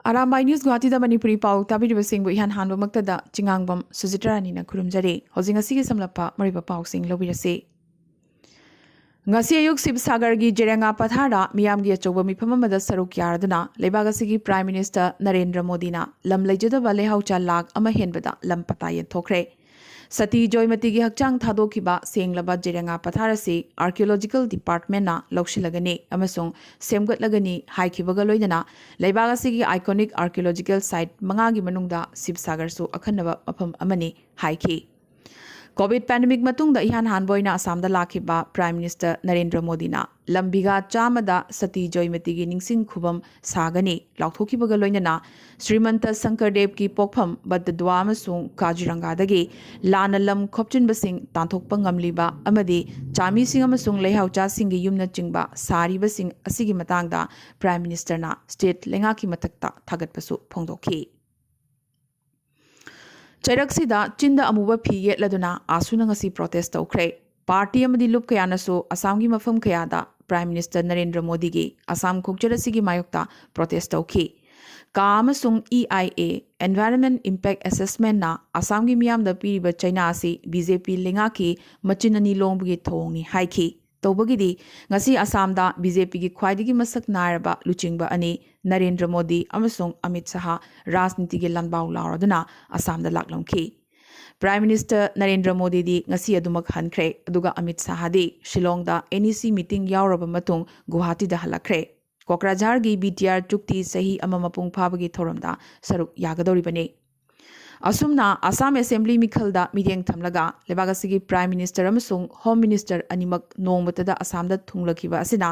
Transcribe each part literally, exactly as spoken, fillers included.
Arambai news ꯒꯨꯋꯥꯍꯥꯇꯤꯗ Manipuri ꯄꯥꯎ ꯇꯥꯕꯤꯔꯤꯕꯁꯤꯡꯕꯨ ꯏꯍꯥꯟ ꯍꯥꯟꯕꯃꯛꯇꯗ ꯆꯤꯉꯥꯡꯕꯝ ꯁꯨꯖꯤꯇ꯭ꯔꯥꯅꯤꯅ ꯈꯨꯔꯨꯝꯖꯔꯤ꯫ ꯍꯧꯖꯤꯛ ꯉꯁꯤꯒꯤ ꯁꯝꯂꯞꯄ ꯃꯔꯨꯑꯣꯏꯕ ꯄꯥꯎꯁꯤꯡ ꯂꯧꯕꯤꯔꯁꯤ꯫ ꯉꯁꯤ ꯑꯌꯨꯛ ꯁꯤꯕꯁꯥꯒꯔꯒꯤ ꯖꯦꯔꯦꯡꯒꯥ ꯄꯊꯥꯔꯗ ꯃꯤꯌꯥꯝꯒꯤ ꯑꯆꯧꯕ ꯃꯤꯐꯝ ꯑꯃꯗ ꯁꯔꯨꯛ ꯌꯥꯔꯗꯨꯅ ꯂꯩꯕꯥꯛ ꯑꯁꯤꯒꯤ ꯄ꯭ꯔꯥꯏꯝ ꯃꯤꯅꯤꯁꯇꯔ ꯅꯔꯦꯟꯗ꯭ꯔ ꯃꯣꯗꯤꯅ ꯂꯝ ꯂꯩꯖꯗꯕ ꯂꯩꯍꯥꯎꯆꯥ ꯂꯥꯈ ꯑꯃ ꯍꯦꯟꯕꯗ ꯂꯝ ꯄꯇꯥ ꯌꯦꯟꯊꯣꯛꯈ꯭ꯔꯦ꯫ ꯁꯇꯤ ꯖꯣꯏꯃꯇꯤꯒꯤ ꯍꯛꯆꯥꯡ ꯊꯥꯗꯣꯛꯈꯤꯕ ꯁꯦꯡꯂꯕ ꯖꯦꯔꯦꯡꯒꯥ ꯄꯊꯥꯔ ꯑꯁꯤ ꯑꯥꯔꯀꯤꯑꯣꯂꯣꯖꯤꯀꯦꯜ ꯗꯤꯄꯥꯔꯠꯃꯦꯟꯅ ꯂꯧꯁꯤꯜꯂꯒꯅꯤ ꯑꯃꯁꯨꯡ ꯁꯦꯝꯒꯠꯂꯒꯅꯤ ꯍꯥꯏꯈꯤꯕꯒ ꯂꯣꯏꯅꯅ ꯂꯩꯕꯥꯛ ꯑꯁꯤꯒꯤ ꯑꯥꯏꯀꯣꯅꯤꯛ ꯑꯥꯔꯀꯤꯑꯣꯂꯣꯖꯤꯀꯦꯜ ꯁꯥꯏꯠ ꯃꯉꯥꯒꯤ ꯃꯅꯨꯡꯗ ꯁꯤꯕꯁꯥꯒꯔꯁꯨ ꯑꯈꯟꯅꯕ ꯃꯐꯝ ꯑꯃꯅꯤ ꯍꯥꯏꯈꯤ꯫ ꯀꯣꯚꯤꯗ ꯄꯦꯟꯗꯦꯃꯤꯛ ꯃꯇꯨꯡꯗ ꯏꯍꯥꯟ ꯍꯥꯟꯕ ꯑꯣꯏꯅ ꯑꯁꯥꯝꯗ ꯂꯥꯛꯈꯤꯕ ꯄ꯭ꯔꯥꯏꯝ ꯃꯤꯅꯤꯁꯇꯔ ꯅꯔꯦꯟꯗ꯭ꯔ ꯃꯣꯗꯤꯅ ꯂꯝ ꯕꯤꯘꯥ ꯆꯥꯝꯃꯗ ꯁꯇꯤ ꯖꯣꯏꯃꯇꯤꯒꯤ ꯅꯤꯡꯁꯤꯡ ꯈꯨꯕꯝ ꯁꯥꯒꯅꯤ ꯂꯥꯎꯊꯣꯛꯈꯤꯕꯒ ꯂꯣꯏꯅꯅ ꯁ꯭ꯔꯤꯃꯟꯇ ꯁꯪꯀꯔꯗꯦꯕꯀꯤ ꯄꯣꯛꯐꯝ ꯕꯠꯇꯗ꯭ꯋꯥ ꯑꯃꯁꯨꯡ ꯀꯥꯖꯤꯔꯪꯒꯥꯗꯒꯤ ꯂꯥꯟꯅ ꯂꯝ ꯈꯣꯞꯆꯤꯟꯕꯁꯤꯡ ꯇꯥꯟꯊꯣꯛꯄ ꯉꯝꯂꯤꯕ ꯑꯃꯗꯤ ꯆꯥꯃꯤꯁꯤꯡ ꯑꯃꯁꯨꯡ ꯂꯩꯍꯥꯎꯆꯥꯁꯤꯡꯒꯤ ꯌꯨꯝꯅꯆꯤꯡꯕ ꯁꯥꯔꯤꯕꯁꯤꯡ ꯑꯁꯤꯒꯤ ꯃꯇꯥꯡꯗ ꯄ꯭ꯔꯥꯏꯝ ꯃꯤꯅꯤꯁꯇꯔꯅ ꯁ꯭ꯇꯦꯠ ꯂꯩꯉꯥꯛꯀꯤ ꯃꯊꯛꯇ ꯊꯥꯒꯠꯄꯁꯨ ꯐꯣꯡꯗꯣꯛꯈꯤ꯫ ꯆꯩꯔꯛꯁꯤꯗ ꯆꯤꯟꯗ ꯑꯃꯨꯕ ꯐꯤ ꯌꯦꯠꯂꯗꯨꯅ ꯑꯥꯁꯨꯅ ꯉꯁꯤ ꯄ꯭ꯔꯣꯇꯦꯁ ꯇꯧꯈ꯭ꯔꯦ꯫ ꯄꯥꯔꯇꯤ ꯑꯃꯗꯤ ꯂꯨꯞ ꯀꯌꯥꯅꯁꯨ ꯑꯁꯥꯝꯒꯤ ꯃꯐꯝ ꯀꯌꯥꯗ ꯄ꯭ꯔꯥꯏꯝ ꯃꯤꯅꯤꯁꯇꯔ ꯅꯔꯦꯟꯗ꯭ꯔ ꯃꯣꯗꯤꯒꯤ ꯑꯁꯥꯝ ꯈꯣꯡꯆꯠ ꯑꯁꯤꯒꯤ ꯃꯥꯌꯣꯛꯇ ꯄ꯭ꯔꯣꯇꯦꯁ ꯇꯧꯈꯤ꯫ ꯀꯥ ꯑꯃꯁꯨꯡ E I A, Environment Impact Assessmentꯅ ꯑꯁꯥꯝꯒꯤ ꯃꯤꯌꯥꯝꯗ ꯄꯤꯔꯤꯕ ꯆꯩꯅꯥ ꯑꯁꯤ ꯕꯤ ꯖꯦ ꯄꯤ ꯂꯩꯉꯥꯛꯀꯤ ꯃꯆꯤꯟ ꯑꯅꯤ ꯂꯣꯡꯕꯒꯤ ꯊꯧꯑꯣꯡꯅꯤ ꯍꯥꯏꯈꯤ꯫ ꯇꯧꯕꯒꯤꯗꯤ ꯉꯁꯤ ꯑꯁꯥꯝꯗ ꯕꯤ ꯖꯦ ꯄꯤꯒꯤ ꯈ꯭ꯋꯥꯏꯗꯒꯤ ꯃꯁꯛ ꯅꯥꯏꯔꯕ ꯂꯨꯆꯤꯡꯕ ꯑꯅꯤ ꯅꯔꯦꯟꯗ꯭ꯔ ꯃꯣꯗꯤ ꯑꯃꯁꯨꯡ ꯑꯃꯤꯠ ꯁꯍꯥ ꯔꯥꯖꯅꯤꯇꯤꯒꯤ ꯂꯥꯟꯕꯥꯎ ꯂꯥꯎꯔꯗꯨꯅ ꯑꯁꯥꯝꯗ ꯂꯥꯛꯂꯝꯈꯤ꯫ ꯄ꯭ꯔꯥꯏꯝ ꯃꯤꯅꯤꯁꯇꯔ ꯅꯔꯦꯟꯗ꯭ꯔ ꯃꯣꯗꯤꯗꯤ ꯉꯁꯤ ꯑꯗꯨꯃꯛ ꯍꯟꯈ꯭ꯔꯦ, ꯑꯗꯨꯒ ꯑꯃꯤꯠ ꯁꯍꯥꯗꯤ ꯁꯤꯂꯣꯡꯗ ꯑꯦꯟ ꯏ ꯁꯤ ꯃꯤꯇꯤꯡ ꯌꯥꯎꯔꯕ ꯃꯇꯨꯡ ꯒꯨꯋꯥꯍꯥꯇꯤꯗ ꯍꯜꯂꯛꯈ꯭ꯔꯦ꯫ ꯀꯣꯀ꯭ꯔꯥꯖꯥꯔꯒꯤ ꯕꯤ ꯇꯤ ꯑꯥꯔ ꯆꯨꯛꯇꯤ ꯆꯍꯤ ꯑꯃ ꯃꯄꯨꯡ ꯐꯥꯕꯒꯤ ꯊꯧꯔꯝꯗ ꯁꯔꯨꯛ ꯌꯥꯒꯗꯧꯔꯤꯕꯅꯤ꯫ ꯑꯁꯨꯝꯅ ꯑꯁꯥꯝ ꯑꯦꯁꯦꯝꯕ꯭ꯂꯤ ꯃꯤꯈꯜꯗ ꯃꯤꯠꯌꯦꯡ ꯊꯝꯂꯒ ꯂꯩꯕꯥꯛ ꯑꯁꯤꯒꯤ ꯄ꯭ꯔꯥꯏꯝ ꯃꯤꯅꯤꯁꯇꯔ ꯑꯃꯁꯨꯡ ꯍꯣꯝ ꯃꯤꯅꯤꯁꯇꯔ ꯑꯅꯤꯃꯛ ꯅꯣꯡꯃꯇꯗ ꯑꯁꯥꯝꯗ ꯊꯨꯡꯂꯈꯤꯕ ꯑꯁꯤꯅ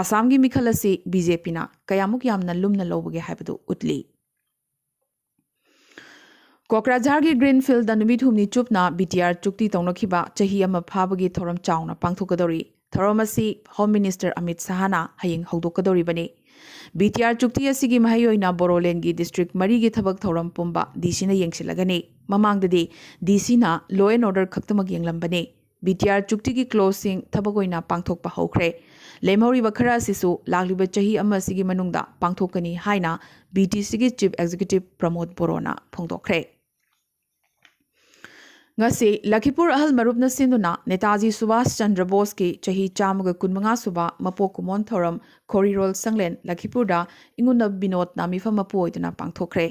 ꯑꯁꯥꯝꯒꯤ ꯃꯤꯈꯜ ꯑꯁꯤ ꯕꯤ ꯖꯦ ꯄꯤꯅ ꯀꯌꯥꯃꯨꯛ ꯌꯥꯝꯅ ꯂꯨꯝꯅ ꯂꯧꯕꯒꯦ ꯍꯥꯏꯕꯗꯨ ꯎꯠꯂꯤ꯫ ꯀꯣꯀ꯭ꯔꯥꯖꯥꯔꯒꯤ ꯒ꯭ꯔꯤꯟ ꯐꯤꯜꯗ ꯅꯨꯃꯤꯠ ꯍꯨꯝꯅꯤ ꯆꯨꯞꯅ ꯕꯤ ꯇꯤ ꯑꯥꯔ ꯆꯨꯛꯇꯤ ꯇꯧꯅꯈꯤꯕ ꯆꯍꯤ ꯑꯃ ꯐꯥꯕꯒꯤ ꯊꯧꯔꯝ ꯆꯥꯎꯅ ꯄꯥꯡꯊꯣꯛꯀꯗꯧꯔꯤ꯫ ꯊꯧꯔꯝ ꯑꯁꯤ ꯍꯣꯝ ꯃꯤꯅꯤꯁꯇꯔ ꯑꯃꯤꯠ ꯁꯍꯥꯅ ꯍꯌꯦꯡ ꯍꯧꯗꯣꯛꯀꯗꯧꯔꯤꯕꯅꯤ꯫ ꯕꯤ ꯇꯤ ꯑꯥꯔ ꯆꯨꯛꯇꯤ ꯑꯁꯤꯒꯤ ꯃꯍꯩ ꯑꯣꯏꯅ ꯕꯣꯔꯣꯂꯦꯟꯒꯤ ꯗꯤꯁꯇ꯭ꯔꯤꯛ ꯃꯔꯤꯒꯤ ꯊꯕꯛ ꯊꯧꯔꯝ ꯄꯨꯝꯕ ꯗꯤ ꯁꯤꯅ ꯌꯦꯡꯁꯤꯜꯂꯒꯅꯤ꯫ ꯃꯃꯥꯡꯗꯗꯤ ꯗꯤ ꯁꯤꯅ law and order ꯈꯛꯇꯃꯛ ꯌꯦꯡꯂꯝꯕꯅꯤ꯫ ꯕꯤ ꯇꯤ ꯑꯥꯔ ꯆꯨꯛꯇꯤꯒꯤ ꯀ꯭ꯂꯣꯖꯁꯤꯡ ꯊꯕꯛ ꯑꯣꯏꯅ ꯄꯥꯡꯊꯣꯛꯄ ꯍꯧꯈ꯭ꯔꯦ꯫ ꯂꯦꯝꯍꯧꯔꯤꯕ ꯈꯔ ꯑꯁꯤꯁꯨ ꯂꯥꯛꯂꯤꯕ ꯆꯍꯤ ꯑꯃ ꯑꯁꯤꯒꯤ ꯃꯅꯨꯡꯗ ꯄꯥꯡꯊꯣꯛꯀꯅꯤ ꯍꯥꯏꯅ ꯕꯤ ꯇꯤ ꯁꯤꯒꯤ Chief Executive ꯄ꯭ꯔꯃꯣꯗ ꯕꯣꯔꯣꯅ ꯐꯣꯡꯗꯣꯛꯈ꯭ꯔꯦ꯫ ꯉꯁꯤ ꯂꯈꯤꯄꯨꯔ ꯑꯍꯜ ꯃꯔꯨꯞꯅ ꯁꯤꯟꯗꯨꯅ ꯅꯦꯇꯥꯖꯤ ꯁꯨꯚꯥꯁ ꯆꯟꯗ꯭ꯔ ꯕꯣꯁꯀꯤ ꯆꯍꯤ ꯆꯥꯝꯃꯒ ꯀꯨꯟꯃꯉꯥ ꯁꯨꯕ ꯃꯄꯣꯛ ꯀꯨꯝꯑꯣꯟ ꯊꯧꯔꯝ ꯈꯣꯔꯤꯔꯣꯜ ꯁꯪꯂꯦꯟ ꯂꯈꯤꯄꯨꯔꯗ ꯏꯉꯨꯅ ꯕꯤꯅꯣꯗꯅ ꯃꯤꯐꯝ ꯃꯄꯨ ꯑꯣꯏꯗꯨꯅ ꯄꯥꯡꯊꯣꯛꯈ꯭ꯔꯦ꯫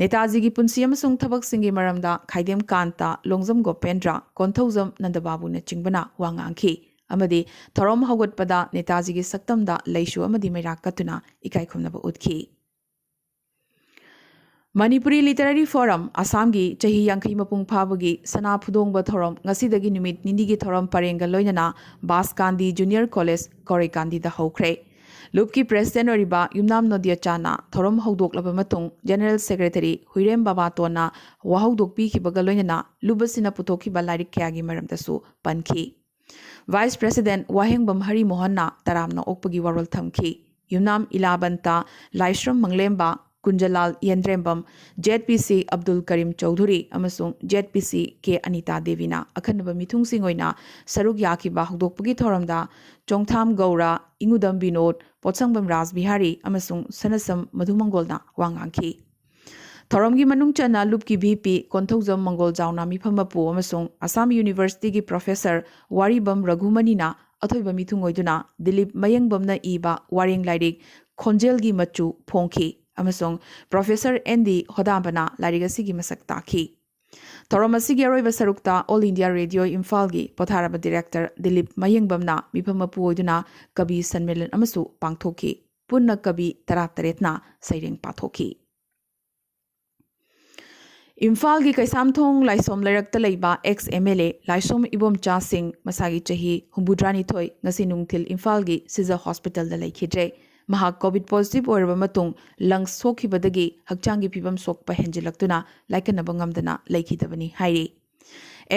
ꯅꯦꯇꯥꯖꯤꯒꯤ ꯄꯨꯟꯁꯤ ꯑꯃꯁꯨꯡ ꯊꯕꯛꯁꯤꯡꯒꯤ ꯃꯔꯝꯗ ꯈꯥꯏꯗꯦꯝ ꯀꯥꯟꯇ, ꯂꯣꯡꯖꯝ ꯒꯣꯄꯦꯟꯗ꯭ꯔ, ꯀꯣꯟꯊꯧꯖꯝ ꯅꯟꯗꯕꯥꯕꯨꯅꯆꯤꯡꯕꯅ ꯋꯥ ꯉꯥꯡꯈꯤ ꯑꯃꯗꯤ ꯊꯧꯔꯝ ꯍꯧꯒꯠꯄꯗ ꯅꯦꯇꯥꯖꯤꯒꯤ ꯁꯛꯇꯝꯗ ꯂꯩꯁꯨ ꯑꯃꯗꯤ ꯃꯩꯔꯥ ꯀꯠꯇꯨꯅ ꯏꯀꯥꯏ ꯈꯨꯝꯅꯕ ꯎꯠꯈꯤ꯫ ꯃꯅꯤꯄꯨꯔꯤ Literary Forum ꯑꯁꯥꯝꯒꯤ ꯆꯍꯤ ꯌꯥꯡꯈꯩ ꯃꯄꯨꯡ ꯐꯥꯕꯒꯤ ꯁꯅꯥ ꯐꯨꯗꯣꯡꯕ ꯊꯧꯔꯝ ꯉꯁꯤꯗꯒꯤ ꯅꯨꯃꯤꯠ ꯅꯤꯅꯤꯒꯤ ꯊꯧꯔꯝ ꯄꯔꯦꯡꯒ ꯂꯣꯏꯅꯅ ꯕꯥꯁ ꯀꯥꯟꯗꯤ ꯖꯨꯅꯤꯌꯔ ꯀꯣꯂꯦꯖ ꯀꯣꯔꯩꯀꯥꯟꯗꯤꯗ ꯍꯧꯈ꯭ꯔꯦ꯫ ꯂꯨꯞꯀꯤ ꯄ꯭ꯔꯦꯁꯤꯗꯦꯟ ꯑꯣꯏꯔꯤꯕ ꯌꯨꯝꯅꯥꯝ ꯅꯣꯗꯤꯌꯥꯆꯥꯅ ꯊꯧꯔꯝ ꯍꯧꯗꯣꯛꯂꯕ ꯃꯇꯨꯡ ꯖꯦꯅꯔꯦꯜ ꯁꯦꯀ꯭ꯔꯦꯇꯔꯤ ꯍꯨꯏꯔꯦꯝ ꯕꯕꯥꯇꯣꯟꯅ ꯋꯥꯍꯧꯗꯣꯛ ꯄꯤꯈꯤꯕꯒ ꯂꯣꯏꯅꯅ ꯂꯨꯞ ꯑꯁꯤꯅ ꯄꯨꯊꯣꯛꯈꯤꯕ ꯂꯥꯏꯔꯤꯛ ꯀꯌꯥꯒꯤ ꯃꯔꯝꯗꯁꯨ ꯄꯟꯈꯤ꯫ ꯚꯥꯏꯁ ꯄ꯭ꯔꯦꯁꯤꯗꯦꯟ ꯋꯥꯍꯦꯡꯕꯝ ꯍꯔꯤꯃꯣꯍꯟꯅ ꯇꯔꯥꯝꯅ ꯑꯣꯛꯄꯒꯤ ꯋꯥꯔꯣꯜ ꯊꯝꯈꯤ꯫ ꯌꯨꯝꯅꯥꯝ ꯏꯂꯥꯕꯟꯇ, ꯂꯥꯏꯁ꯭ꯔꯝ ꯃꯪꯂꯦꯝꯕ, ꯀꯨꯟꯖꯂꯥꯜ ꯌꯦꯟꯗ꯭ꯔꯦꯝꯕꯝ, ꯖꯦꯠ ꯄꯤ ꯁꯤ ꯑꯕꯗꯨꯜ ꯀꯔꯤꯝ ꯆꯧꯙꯨꯔꯤ ꯑꯃꯁꯨꯡ ꯖꯦꯠ ꯄꯤ ꯁꯤ ꯀꯦ ꯑꯅꯤꯇꯥ ꯗꯦꯕꯤꯅ ꯑꯈꯟꯅꯕ ꯃꯤꯊꯨꯡꯁꯤꯡ ꯑꯣꯏꯅ ꯁꯔꯨꯛ ꯌꯥꯈꯤꯕ ꯍꯧꯗꯣꯛꯄꯒꯤ ꯊꯧꯔꯝꯗ ꯆꯣꯡꯊꯥꯝ ꯒꯧꯔ, ꯏꯉꯨꯗꯝ ꯕꯤꯅꯣꯗ, ꯄꯣꯠꯁꯪꯕꯝ ꯔꯥꯖ ꯕꯤꯍꯥꯔꯤ ꯑꯃꯁꯨꯡ ꯁꯅꯁꯝ ꯃꯙꯨꯃꯪꯒꯣꯜꯅ ꯋꯥ ꯉꯥꯡꯈꯤ꯫ ꯊꯧꯔꯝꯒꯤ ꯃꯅꯨꯡ ꯆꯟꯅ ꯂꯨꯞꯀꯤ ꯚꯤ ꯄꯤ ꯀꯣꯟꯊꯧꯖꯝ ꯃꯪꯒꯣꯜ ꯖꯥꯎꯅ ꯃꯤꯐꯝ ꯃꯄꯨ ꯑꯃꯁꯨꯡ ꯑꯁꯥꯝ ꯌꯨꯅꯤꯚꯔꯁꯤꯇꯤꯒꯤ ꯄ꯭ꯔꯣꯐꯦꯁꯔ ꯋꯥꯔꯤꯕꯝ ꯔꯘꯨꯃꯅꯤꯅ ꯑꯊꯣꯏꯕ ꯃꯤꯊꯨꯡ ꯑꯣꯏꯗꯨꯅ ꯗꯤꯂꯤꯞ ꯃꯌꯦꯡꯕꯝꯅ ꯏꯕ ꯋꯥꯔꯦꯡ ꯂꯥꯏꯔꯤꯛ ꯈꯣꯟꯖꯦꯜꯒꯤ ꯃꯆꯨ ꯐꯣꯡꯈꯤ ꯑꯃꯁꯨꯡ ꯄ꯭ꯔꯣꯐꯦꯁꯔ ꯑꯦꯟ ꯗꯤ ꯍꯣꯗꯥꯝꯕꯅ ꯂꯥꯏꯔꯤꯛ ꯑꯁꯤꯒꯤ ꯃꯁꯛ ꯇꯥꯛꯈꯤ꯫ ꯊꯧꯔꯝ ꯑꯁꯤꯒꯤ ꯑꯔꯣꯏꯕ ꯁꯔꯨꯛꯇ ꯑꯣꯜ ꯏꯟꯗꯤꯌꯥ ꯔꯦꯗꯤꯑꯣ ꯏꯝꯐꯥꯜꯒꯤ ꯄꯣꯊꯥꯔꯕ ꯗꯤꯔꯦꯛꯇꯔ ꯗꯤꯂꯤꯞ ꯃꯌꯦꯡꯕꯝꯅ ꯃꯤꯐꯝ ꯃꯄꯨ ꯑꯣꯏꯗꯨꯅ ꯀꯕꯤ ꯁꯟꯃꯦꯂꯟ ꯑꯃꯁꯨ ꯄꯥꯡꯊꯣꯛꯈꯤ꯫ ꯄꯨꯟꯅ ꯀꯕꯤ ꯇꯔꯥꯇꯔꯦꯠꯅ ꯁꯩꯔꯦꯡ ꯄꯥꯊꯣꯛꯈꯤ꯫ ꯏꯝꯐꯥꯜꯒꯤ ꯀꯩꯁꯥꯝꯊꯣꯡ ꯂꯥꯏꯁꯣꯝ ꯂꯩꯔꯛꯇ ꯂꯩꯕ ex M L A ꯂꯥꯏꯁꯣꯝ Ibomcha ꯁꯤꯡ, ꯃꯁꯥꯒꯤ ꯆꯍꯤ ꯍꯨꯝꯐꯨꯇꯔꯥꯅꯤꯊꯣꯏ, ꯉꯁꯤ ꯅꯨꯡꯊꯤꯜ ꯏꯝꯐꯥꯜꯒꯤ ꯁꯤꯖ ꯍꯣꯁꯄꯤꯇꯥꯜꯗ ꯂꯩꯈꯤꯗ꯭ꯔꯦ꯫ ꯃꯍꯥꯛ ꯀꯣꯚꯤꯗ ꯄꯣꯖꯤꯇꯤꯚ ꯑꯣꯏꯔꯕ ꯃꯇꯨꯡ ꯂꯪꯁ ꯁꯣꯛꯈꯤꯕꯗꯒꯤ ꯍꯛꯆꯥꯡꯒꯤ ꯐꯤꯕꯝ ꯁꯣꯛꯄ ꯍꯦꯟꯖꯤꯜꯂꯛꯇꯨꯅ ꯂꯥꯏꯀꯠꯅꯕ ꯉꯝꯗꯅ ꯂꯩꯈꯤꯗꯕꯅꯤ ꯍꯥꯏꯔꯤ꯫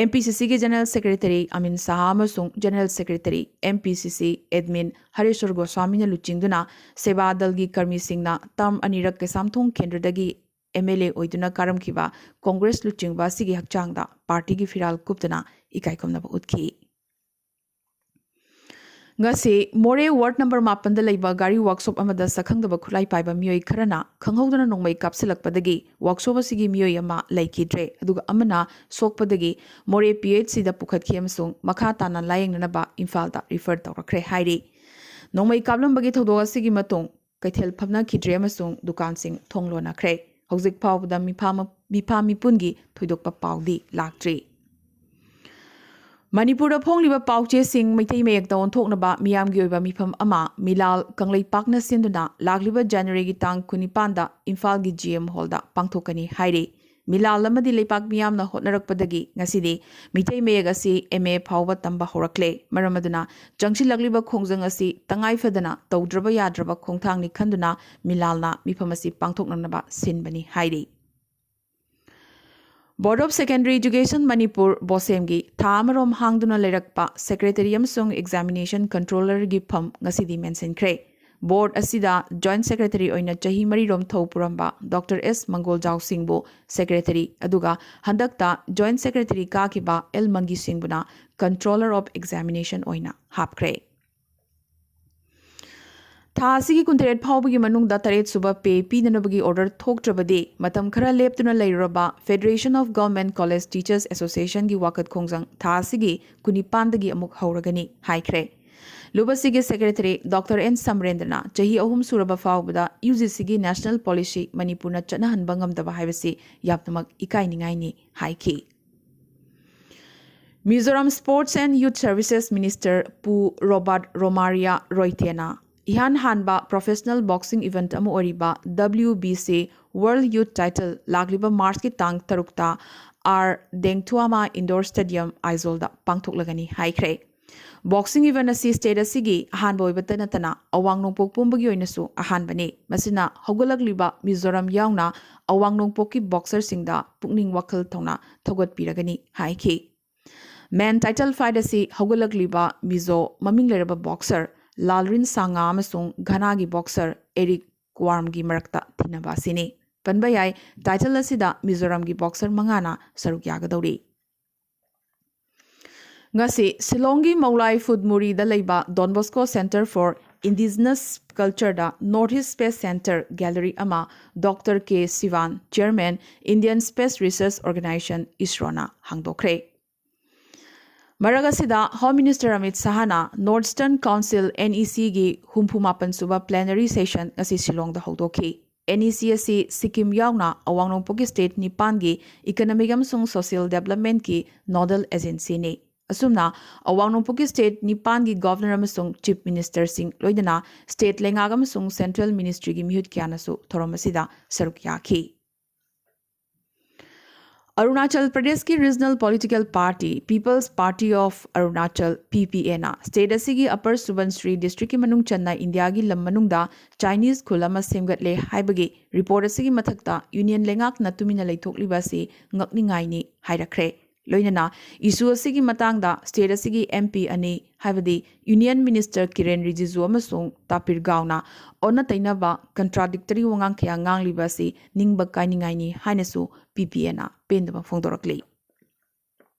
M P C Cꯒꯤ ꯖꯦꯅꯔꯦꯜ ꯁꯦꯀ꯭ꯔꯦꯇꯔꯤ ꯑꯃꯤꯟ ꯁꯍꯥ ꯑꯃꯁꯨꯡ general secretary M P C C admin Hareswar ꯒꯣꯁ꯭ꯋꯥꯃꯤꯅ ꯂꯨꯆꯤꯡꯗꯨꯅ ꯁꯦꯕꯥ ꯗꯜꯒꯤ ꯀꯔꯃꯤꯁꯤꯡꯅ ꯇꯔꯝ ꯑꯅꯤꯔꯛ ꯀꯩꯁꯥꯝꯊꯣꯡ ꯀꯦꯟꯗ꯭ꯔꯗꯒꯤ M L A ꯑꯣꯏꯗꯨꯅ ꯀꯥꯔꯝꯈꯤꯕ ꯀꯣꯡꯒ꯭ꯔꯦꯁ ꯂꯨꯆꯤꯡꯕ ꯑꯁꯤꯒꯤ ꯍꯛꯆꯥꯡꯗ ꯄꯥꯔꯇꯤꯒꯤ ꯐꯤꯔꯥꯜ ꯀꯨꯞꯇꯨꯅ ꯏꯀꯥꯏ ꯈꯨꯝꯅꯕ ꯎꯠꯈꯤ꯫ ꯉꯁꯤ ꯃꯣꯔꯦ ꯋꯥꯔꯗ ꯅꯝꯕꯔ ꯃꯥꯄꯟꯗ ꯂꯩꯕ ꯒꯥꯔꯤ ꯋꯥꯔꯛꯁꯣꯞ ꯑꯃꯗ ꯁꯛꯈꯪꯗꯕ ꯈꯨꯠꯂꯥꯏ ꯄꯥꯏꯕ ꯃꯤꯑꯣꯏ ꯈꯔꯅ ꯈꯪꯍꯧꯗꯅ ꯅꯣꯡꯃꯩ ꯀꯥꯞꯁꯤꯜꯂꯛꯄꯗꯒꯤ ꯋꯥꯔꯛꯁꯣꯞ ꯑꯁꯤꯒꯤ ꯃꯤꯑꯣꯏ ꯑꯃ ꯂꯩꯈꯤꯗ꯭ꯔꯦ, ꯑꯗꯨꯒ ꯑꯃꯅ ꯁꯣꯛꯄꯗꯒꯤ ꯃꯣꯔꯦ ꯄꯤ ꯑꯩꯆ ꯁꯤꯗ ꯄꯨꯈꯠꯈꯤ ꯑꯃꯁꯨꯡ ꯃꯈꯥ ꯇꯥꯅ ꯂꯥꯌꯦꯡꯅꯅꯕ ꯏꯝꯐꯥꯜꯗ ꯔꯤꯐꯔ ꯇꯧꯔꯛꯈ꯭ꯔꯦ ꯍꯥꯏꯔꯤ꯫ ꯅꯣꯡꯃꯩ ꯀꯥꯞꯂꯝꯕꯒꯤ ꯊꯧꯗꯣꯛ ꯑꯁꯤꯒꯤ ꯃꯇꯨꯡ ꯀꯩꯊꯦꯜ ꯐꯝꯅꯈꯤꯗ꯭ꯔꯦ ꯑꯃꯁꯨꯡ ꯗꯨꯀꯥꯟꯁꯤꯡ ꯊꯣꯡ ꯂꯣꯟꯅꯈ꯭ꯔꯦ꯫ ꯍꯧꯖꯤꯛ ꯐꯥꯎꯕꯗ ꯃꯤꯐꯥ ꯃꯤꯐꯥ ꯃꯤꯄꯨꯟꯒꯤ ꯊꯣꯏꯗꯣꯛꯄ ꯄꯥꯎꯗꯤ ꯂꯥꯛꯇ꯭ꯔꯤ꯫ ꯃꯅꯤꯄꯨꯔꯗ ꯐꯣꯡꯂꯤꯕ ꯄꯥꯎꯆꯦꯁꯤꯡ ꯃꯩꯇꯩ ꯃꯌꯦꯛꯇ ꯑꯣꯟꯊꯣꯛꯅꯕ ꯃꯤꯌꯥꯝꯒꯤ ꯑꯣꯏꯕ ꯃꯤꯐꯝ ꯑꯃ ꯃꯤꯂꯥꯜ ꯀꯪꯂꯩꯄꯥꯛꯅ ꯁꯤꯟꯗꯨꯅ ꯂꯥꯛꯂꯤꯕ ꯖꯅꯋꯥꯔꯤꯒꯤ ꯇꯥꯡ ꯀꯨꯟꯅꯤꯄꯥꯟꯗ ꯏꯝꯐꯥꯜꯒꯤ ꯖꯤ ꯑꯦꯝ ꯍꯣꯜꯗ ꯄꯥꯡꯊꯣꯛꯀꯅꯤ ꯍꯥꯏꯔꯤ꯫ ꯃꯤꯂꯥꯜ ꯑꯃꯗꯤ ꯂꯩꯄꯥꯛ ꯃꯤꯌꯥꯝꯅ ꯍꯣꯠꯅꯔꯛꯄꯗꯒꯤ ꯉꯁꯤꯗꯤ ꯃꯤꯇꯩ ꯃꯌꯦꯛ ꯑꯁꯤ ꯑꯦꯝ ꯑꯦ ꯐꯥꯎꯕ ꯇꯝꯕ ꯍꯧꯔꯛꯂꯦ꯫ ꯃꯔꯝ ꯑꯗꯨꯅ ꯆꯪꯁꯤꯜꯂꯛꯂꯤꯕ ꯈꯣꯡꯖꯪ ꯑꯁꯤ ꯇꯉꯥꯏ ꯐꯗꯅ ꯇꯧꯗ꯭ꯔꯕ ꯌꯥꯗ꯭ꯔꯕ ꯈꯣꯡꯊꯥꯡꯅꯤ ꯈꯟꯗꯨꯅ ꯃꯤꯂꯥꯜꯅ ꯃꯤꯐꯝ ꯑꯁꯤ ꯄꯥꯡꯊꯣꯛꯅꯅꯕ ꯁꯤꯟꯕꯅꯤ ꯍꯥꯏꯔꯤ꯫ Board of Secondary Education Manipur, ꯕꯣꯁꯦꯝꯒꯤ ꯊꯥ ꯑꯃꯔꯣꯝ ꯍꯥꯡꯗꯨꯅ ꯂꯩꯔꯛꯄ ꯁꯦꯀ꯭ꯔꯦꯇꯔꯤ ꯑꯃꯁꯨꯡ ꯑꯦꯛꯖꯥꯃꯤꯅꯦꯁꯟ ꯀꯟꯇ꯭ꯔꯣꯂꯔꯒꯤ ꯐꯝ ꯉꯁꯤꯗꯤ ꯃꯦꯟꯁꯤꯟꯈ꯭ꯔꯦ꯫ ꯕꯣꯔꯗ ꯑꯁꯤꯗ ꯖꯣꯏꯟꯠ ꯁꯦꯀ꯭ꯔꯦꯇꯔꯤ ꯑꯣꯏꯅ ꯆꯍꯤ ꯃꯔꯤꯔꯣꯝ ꯊꯧ ꯄꯨꯔꯝꯕ ꯗꯣꯛꯇꯔ ꯑꯦꯁ ꯃꯪꯒꯣꯜꯖꯥꯎ ꯁꯤꯡꯕꯨ ꯁꯦꯀ꯭ꯔꯦꯇꯔꯤ, ꯑꯗꯨꯒ ꯍꯟꯗꯛꯇ ꯖꯣꯏꯟꯠ ꯁꯦꯀ꯭ꯔꯦꯇꯔꯤ ꯀꯥꯈꯤꯕ ꯑꯦꯜ ꯃꯪꯒꯤ ꯁꯤꯡꯕꯨꯅ ꯀꯟꯇ꯭ꯔꯣꯂꯔ ꯑꯣꯐ ꯑꯦꯛꯖꯥꯃꯤꯅꯦꯁꯟ ꯑꯣꯏꯅ ꯍꯥꯞꯈ꯭ꯔꯦ꯫ ꯊꯥ ꯑꯁꯤꯒꯤ ꯀꯨꯟꯇꯔꯦꯠ ꯐꯥꯎꯕꯒꯤ ꯃꯅꯨꯡꯗ ꯇꯔꯦꯠ ꯁꯨꯕ ꯄꯦ ꯄꯤꯅꯅꯕꯒꯤ ꯑꯣꯔꯗꯔ ꯊꯣꯛꯇ꯭ꯔꯕꯗꯤ ꯃꯇꯝ ꯈꯔ ꯂꯦꯞꯇꯨꯅ ꯂꯩꯔꯨꯔꯕ Federation of Government College Teachers Associationꯒꯤ ꯋꯥꯀꯠ ꯈꯣꯡꯖꯪ ꯊꯥ ꯑꯁꯤꯒꯤ ꯀꯨꯟꯅꯤꯄꯥꯟꯗꯒꯤ ꯑꯃꯨꯛ ꯍꯧꯔꯒꯅꯤ ꯍꯥꯏꯈ꯭ꯔꯦ꯫ ꯂꯨꯞ ꯑꯁꯤꯒꯤ ꯁꯦꯀ꯭ꯔꯦꯇꯔꯤ ꯗꯣꯛꯇꯔ ꯑꯦꯟ ꯁꯃꯔꯦꯟꯗ꯭ꯔꯅ ꯆꯍꯤ ꯑꯍꯨꯝ ꯁꯨꯔꯕ ꯐꯥꯎꯕꯗ ꯌꯨ ꯖꯤ ꯁꯤꯒꯤ ꯅꯦꯁꯅꯦꯜ ꯄꯣꯂꯤꯁꯤ ꯃꯅꯤꯄꯨꯔꯅ ꯆꯠꯅꯍꯟꯕ ꯉꯝꯗꯕ ꯍꯥꯏꯕꯁꯤ ꯌꯥꯝꯅꯃꯛ ꯏꯀꯥꯏꯅꯤꯡꯉꯥꯏꯅꯤ ꯍꯥꯏꯈꯤ꯫ Mizoram Sports and Youth Services Minister ꯄꯨ ꯔꯣꯕꯥꯔꯠ ꯔꯣꯃꯥꯔꯤꯌꯥ ꯔꯣꯏꯇꯦꯅ ꯏꯍꯥꯟ ꯍꯥꯟꯕ professional boxing event ꯑꯃ ꯑꯣꯏꯔꯤꯕ W B C World Youth Title ꯂꯥꯛꯂꯤꯕ ꯃꯥꯔꯆꯀꯤ ꯇꯥꯡ ꯇꯔꯨꯛꯇ ꯑꯥꯔ ꯗꯦꯡꯊꯨꯑꯥꯃꯥ Indoor Stadium, ꯑꯥꯏꯖꯣꯜꯗ ꯄꯥꯡꯊꯣꯛꯂꯒꯅꯤ ꯍꯥꯏꯈ꯭ꯔꯦ꯫ Boxing event ꯑꯁꯤ state ꯑꯁꯤꯒꯤ ꯑꯍꯥꯟꯕ ꯑꯣꯏꯕꯇ ꯅꯠꯇꯅ ꯑꯋꯥꯡ ꯅꯣꯡꯄꯣꯛ ꯄꯨꯝꯕꯒꯤ ꯑꯣꯏꯅꯁꯨ ꯑꯍꯥꯟꯕꯅꯤ꯫ ꯃꯁꯤꯅ ꯍꯧꯒꯠꯂꯛꯂꯤꯕ ꯃꯤꯖꯣꯔꯥꯝ ꯌꯥꯎꯅ ꯑꯋꯥꯡ ꯅꯣꯡꯄꯣꯛꯀꯤ boxerꯁꯤꯡꯗ ꯄꯨꯛꯅꯤꯡ ꯋꯥꯈꯜ ꯊꯧꯅꯥ ꯊꯧꯒꯠꯄꯤꯔꯒꯅꯤ ꯍꯥꯏꯈꯤ꯫ Men title fight ꯑꯁꯤ ꯍꯧꯒꯠꯂꯛꯂꯤꯕ ꯃꯤꯖꯣ ꯃꯃꯤꯡ ꯂꯩꯔꯕ boxer ꯂꯥꯜꯔꯤꯟ ꯁꯥꯉꯥ ꯑꯃꯁꯨꯡ ꯘꯅꯥꯒꯤ boxer ꯑꯦꯔꯤꯛ ꯀ꯭ꯋꯥꯔꯝꯒꯤ ꯃꯔꯛꯇ ꯊꯤꯟꯅꯕ ꯑꯁꯤꯅꯤ꯫ ꯄꯟꯕ ꯌꯥꯏ, title ꯑꯁꯤꯗ ꯃꯤꯖꯣꯔꯥꯝꯒꯤ boxer ꯃꯉꯥꯅ ꯁꯔꯨꯛ ꯌꯥꯒꯗꯧꯔꯤ꯫ ꯉꯁꯤ ꯁꯤꯂꯣꯡꯒꯤ ꯃꯧꯂꯥꯏ ꯐꯨꯠꯃꯨꯔꯤꯗ ꯂꯩꯕ Don Bosco Centre for Indigenous Cultureꯗ North East Space Centre Gallery ꯑꯃ Doctor K Sivan, Chairman, Indian Space Research Organisation, ISROꯅ ꯍꯥꯡꯗꯣꯛꯈ꯭ꯔꯦ꯫ ꯃꯔꯛ ꯑꯁꯤꯗ, Home Minister Amit Shahꯅ North Eastern Council, NECꯒꯤ ꯍꯨꯝꯐꯨ ꯃꯥꯄꯟ ꯁꯨꯕ plenary session ꯉꯁꯤ ꯁꯤꯂꯣꯡꯗ ꯍꯧꯗꯣꯛꯈꯤ꯫ NEC ꯑꯁꯤ ꯁꯤꯛꯀꯤꯝ ꯌꯥꯎꯅ ꯑꯋꯥꯡ ꯅꯣꯡꯄꯣꯛꯀꯤ state ꯅꯤꯄꯥꯟꯒꯤ economic ꯑꯃꯁꯨꯡ social developmentꯀꯤ nodal agencyꯅꯤ꯫ ꯑꯁꯨꯝꯅ, ꯑꯋꯥꯡ ꯅꯣꯡꯄꯣꯛꯀꯤ state ꯅꯤꯄꯥꯟꯒꯤ Governor ꯑꯃꯁꯨꯡ Chief Ministerꯁꯤꯡ, ꯂꯣꯏꯅꯅ state ꯂꯩꯉꯥꯛ ꯑꯃꯁꯨꯡ central ministryꯒꯤ ꯃꯤꯍꯨꯠ ꯀꯌꯥꯅꯁꯨ ꯊꯧꯔꯝ ꯑꯁꯤꯗ ꯁꯔꯨꯛ ꯌꯥꯈꯤ꯫ ꯑꯔꯨꯅꯥꯆꯜ ꯄ꯭ꯔꯗꯦꯁꯀꯤ regional political party People's Party of Arunachal, PPAꯅ state ꯑꯁꯤꯒꯤ Upper Subansiri districtꯀꯤ ꯃꯅꯨꯡ ꯆꯟꯅ ꯏꯟꯗꯤꯌꯥꯒꯤ ꯂꯝ ꯃꯅꯨꯡꯗ Chinese ꯈꯨꯜ ꯑꯃ ꯁꯦꯝꯒꯠꯂꯦ ꯍꯥꯏꯕꯒꯤ report ꯑꯁꯤꯒꯤ ꯃꯊꯛꯇ Union ꯂꯩꯉꯥꯛꯅ ꯇꯨꯃꯤꯟꯅ ꯂꯩꯊꯣꯛꯂꯤꯕ ꯑꯁꯤ ꯉꯛꯅꯤꯡꯉꯥꯏꯅꯤ ꯍꯥꯏꯔꯛꯈ꯭ꯔꯦ꯫ ꯂꯣꯏꯅꯅ, issue ꯑꯁꯤꯒꯤ ꯃꯇꯥꯡꯗ state ꯑꯁꯤꯒꯤ MP ꯑꯅꯤ, ꯍꯥꯏꯕꯗꯤ Union Minister Kiren Rijiju ꯑꯃꯁꯨꯡ ꯇꯥꯄꯤꯔ ꯒꯥꯎꯅ ꯑꯣꯟꯅ ꯇꯩꯅꯕ, contradictory ꯋꯥꯉꯥꯡ ꯀꯌꯥ ꯉꯥꯡꯂꯤꯕ ꯑꯁꯤ ꯅꯤꯡꯕ ꯀꯥꯏꯅꯤꯡꯉꯥꯏꯅꯤ ꯍꯥꯏꯅꯁꯨ PPAꯅ ꯄꯦꯟꯗꯕ ꯐꯣꯡꯗꯣꯔꯛꯂꯤ꯫